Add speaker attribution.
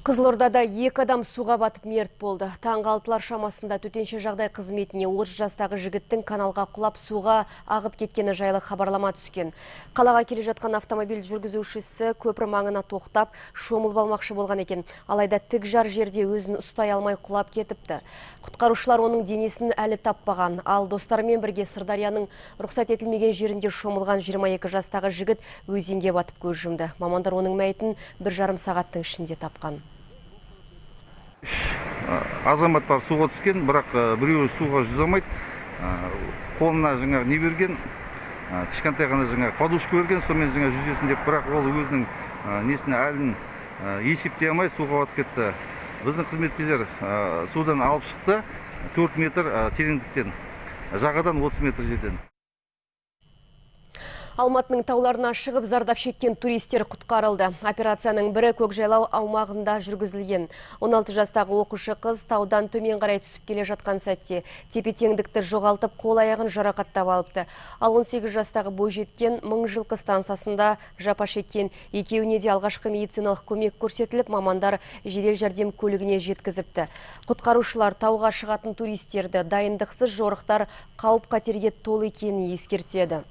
Speaker 1: Қызылордада екі адам суға батып мерт болды. Таңғы 6-лар шамасында төтенше жағдай қызметіне 30 жастағы жігіттің каналға құлап суға ағып кеткені жайлы хабарлама түскен. Қалаға келе жатқан автомобиль жүргізушісі көпір маңына тоқтап, шомылып алмақшы болған екен. Алайда тік жар жерде өзін ұстай алмай құлап кетіпті. Құтқарушылар оның денесін әлі таппаған. Ал достарымен бірге Сырдарияның рұқсат етілмеген жерінде шомылған 22 жастағы жігіт өзенге батып көз жұмды. Мамандар оның мәйітін 1,5 сағаттың ішінде тапқан.
Speaker 2: 3 азамат бар суға түскен, бірақ біреуі суға жүзе алмайды. Қолына жаңағы не берген, кішкентай ғана жаңағы подушка берген, сонымен жаңағы жүзесін деп, бірақ ол өзінің несін әлін есептей алмай суға батып кетті. Біздің қызметкерлер судан алып шықты 4 метр тереңдіктен, жағадан 30 метр жерден.
Speaker 1: Алматының тауларына шығып зардап шеккен туристер құтқарылды. Операцияның бірі Көкжайлау аумағында жүргізілген. 16 жастағы оқушы қыз таудан төмен қарай түсіп келе жатқан сәтте тепе-теңдікті жоғалтып, қол аяғын жарақаттап алыпты. Ал 18 жастағы бойжеткен Мыңжылқы стансасында жапа шеккен. Екеуіне де алғашқы медициналық көмек көрсетіліп, мамандар жедел жәрдем көлігіне жеткізіпті. Құтқарушылар тауға шығатын туристерді дайындықсыз жорықтар қауіп-қатерге толы екенін ескертеді.